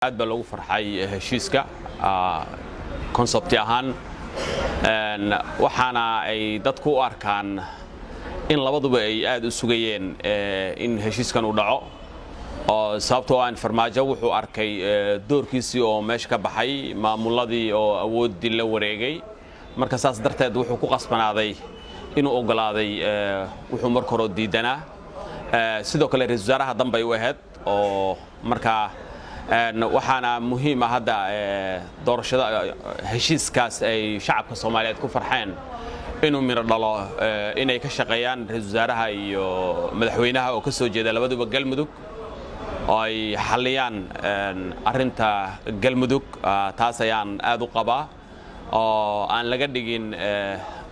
Aad baa loogu farxay heshiiska concept ahaan, waxaana ay dadku u arkaan in labaduba ay aad u sugayeen in heshiiskan uu dhaco, oo sababtoo ah Farmaajo wuxuu arkay doorkiisii oo meesha ka baxay, maamuladii oo awooddii la wareegay. Marka saas darteed wuxuu ku qasbanaaday inuu oggolaaday wuxuu marka hore diidanaa. Sidoo kale ra-isul wasaaraha danbay u ahayd oo markaa waxaana muhiim ah hadda doorashada heshiiskaas ay shacabka Soomaaliyeed ku farxeen inuu miro dhalo, inay ka shaqeeyaan ra-isul wasaaraha iyo madaxweynaha oo ka soo jeeda labaduba Galmudug, oo ay xalliyaan arrinta Galmudug. Taas ayaan aad u qabaa, oo aan laga dhigin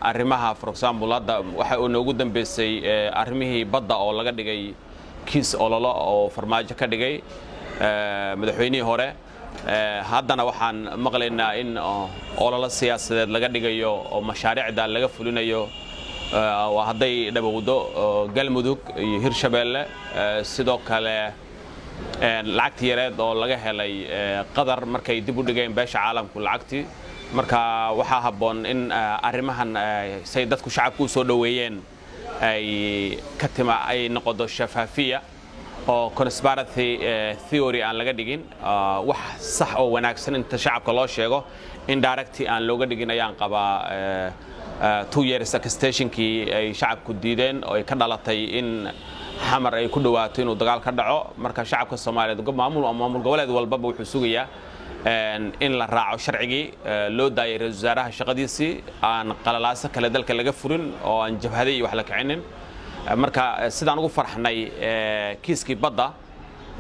arrimaha, for example, hadda waxa uu noogu dambeysay arrimihii badda oo laga dhigay kiis ololo oo Farmaajo ka dhigay madaxweynihii hore. Haddana waxaan maqlaynaa in ololo siyaasadeed laga dhigayo oo mashaariicda laga fulinayo hadday dhabowdo Galmudug iyo Hirshabeelle. Sidoo kale lacagtii yareed oo laga helay Qatar markay dib u dhigeen beesha caalamku lacagtii. Marka waxaa habboon in arrimahan say dadku shacabku u soo dhoweeyeen ay ka tima ay noqodo shafaafiya oo conspiracy theory aan laga dhigin, wax sax oo wanaagsan inta shacabka loo sheego in directly aan looga dhigin ayaan qabaa. 2 years extensionkii ay shacabku diideen oo ay ka dhalatay in Xamar ay ku dhawaato inuu dagaal ka dhaco. Marka shacabka Soomaaliyeed, maamul goboleed walbaba wuxuu sugayaa in la raaco sharcigii, loo daayay ra-isul wasaaraha shaqadiisii, aan qalalaaso kale dalka laga furin oo aan jabhaday iyo wax la kicinin. Marka sidaan ugu farxnay kiiskii badda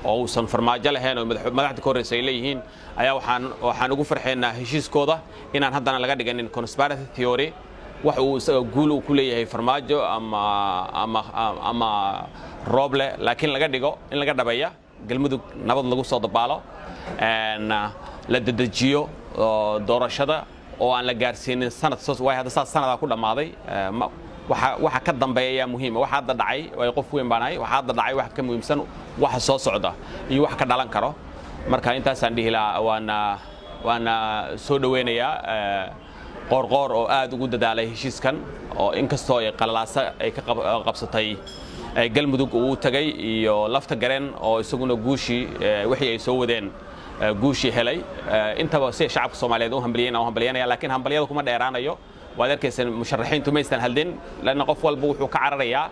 oo uusan Farmaajo lahayn oo madaxda ka horreysa ay leeyihiin ayaa waxaan ugu farxaynaa heshiiskooda inaan haddana laga dhiganin conspiracy theory, wax uu isaga guul uu ku leeyahay Farmaajo ama Rooble, laakiin laga dhigo in laga dhabeeya Galmudug, nabad lagu soo dabaalo, la dedejiyo doorashada oo aan la gaarsiinin sanad. Waay hadda saas sanadaa ku dhammaaday. Waxa ka dambeeya ayaa muhiima. Waxa hadda dhacay, way qof weyn baan ahay, waxa hadda dhacay wax ka muhiimsan waxa soo socda iyo wax ka dhalan karo. Marka intaasaan dhihi lahaa, waana soo dhoweynayaa Qoorqoor oo aad ugu dadaalay heshiiskan, oo inkastoo ay qalalaasa ay ka qabsatay Galmudug uu tagay, iyo Lafta Gareen oo isaguna guushii wixii ay soo wadeen guushii helay. Intaba si shacabka Soomaaliyeed u hambaliyeen u hambalyanaya, laakiin hambalyada kuma dheeraanayo. Waad arkayseen musharaxiintu maysan hadlin, lanna qof walba wuxuu ka cararayaa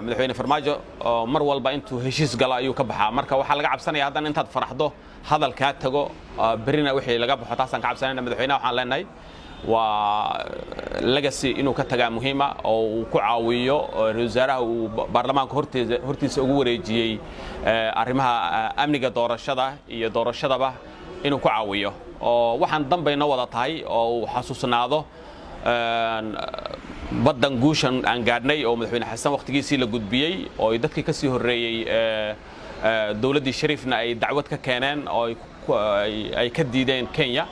madaxweyne Farmaajo oo mar walba intuu heshiis galo ayuu ka baxaa. Marka waxaa laga cabsanaya haddana intaad faraxdo hadal kaa tago, berrina wixii laga baxo. Taasaan ka cabsanayna. Madaxweynaha waxaan leenahay waa legacy inuu ka tagaa muhiima oo uu ku caawiyo ra-isul wasaaraha uu baarlamaanka hortiisa ugu wareejiyey arrimaha amniga doorashada iyo doorashadaba inuu ku caawiyo, oo waxaan danbay noo wada tahay oo uu xasuusnaado baddan guushan aan gaadhnay oo madaxweyne Xasan wakhtigiisii la gudbiyey, oo dadkii ka sii horreeyey dowladdii Shariifna ay dacwad ka keeneen oo ay ka diideen Kenya.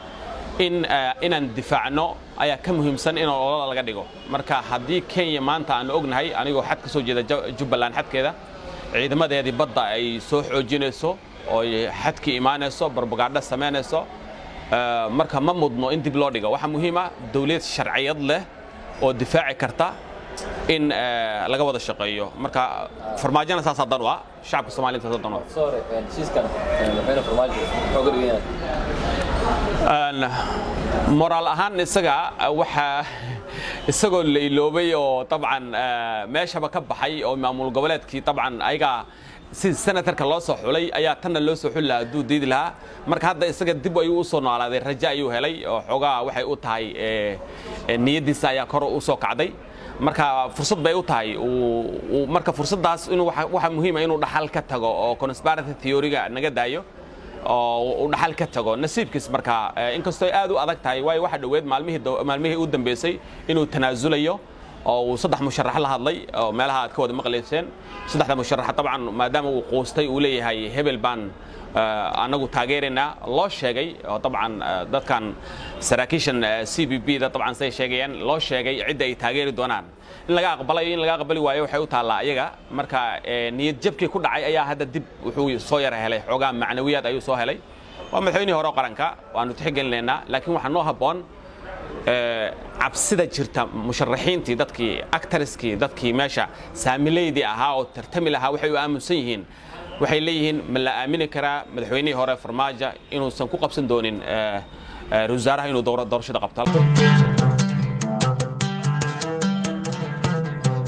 In inaan difaacno ayaa ka muhiimsan in ololada laga dhigo. Marka haddii Kenya maanta aanu ognahay, anigoo xad ka soo jeeda Jubbaland, xadkeeda ciidamadeedii badda ay soo xoojinayso oo ay xadkii imaanayso, barbagaadho samaynayso, marka ma mudno in dib loo dhigo. Waxaa muhiima dawlad sharciyad leh oo difaaci karta in laga wada shaqeeyo. Marka Farmaajona saasaa dan u ah, shacabka Soomaaliyed saasaa dan u ah. Sorry, heshiiskan madaxweyne Farmaajo muxuu ka dhigan yahay? Moraal ahaan isaga waxaa isagoo la iloobay oo dabcan meeshaba ka baxay oo maamul goboleedkii dabcan ayagaa si senatarka loo soo xulay ayaa tanna loo soo xuli lahaa hadduu diidi lahaa. Marka hadda isaga dib ayuu u soo noolaaday, rajo ayuu helay oo xoogaa waxay u tahay niyaddiisa ayaa kor u soo kacday. Marka fursad bay u tahay. Marka fursaddaas inuu waxa muhiima inuu dhaxal ka tago oo conspiracy theory-ga naga daayo oo uu dhaxal ka tago nasiibkiis. Marka inkastoo ay aad u adag tahay, waayo waxa dhoweed maalmihii u dambeysay inuu tanaasulayo oo uu saddex musharax la hadlay oo meelaha aad ka wada maqlayseen. Saddexda musharax dabcan maadaama uu quustay uu leeyahay hebel baan anagu taageeraynaa loo sheegay, oo dabcan dadkan saraakiishan CBB da dabcan say sheegayaan loo sheegay cidda ay taageeri doonaan. In laga aqbalayo, in laga aqbali waayo, waxay u taallaa iyaga. Marka niyad jabkii ku dhacay ayaa hadda dib wuxuu soo yara helay xoogaa macnawiyaad ayuu soo helay. Waa madaxweynihii hore oo qaranka, waanu tixgelinaynaa, laakiin waxaa noo habboon cabsida jirta musharaxiintii, dadkii actors-kii, dadkii meesha saamileydii ahaa oo tartami lahaa, waxay u aaminsan yihiin, waxay leeyihiin, ma la aamini karaa madaxweynihii hore Farmaajo inuusan ku qabsan doonin ra-iisul wasaaraha inuu doorashada qabto?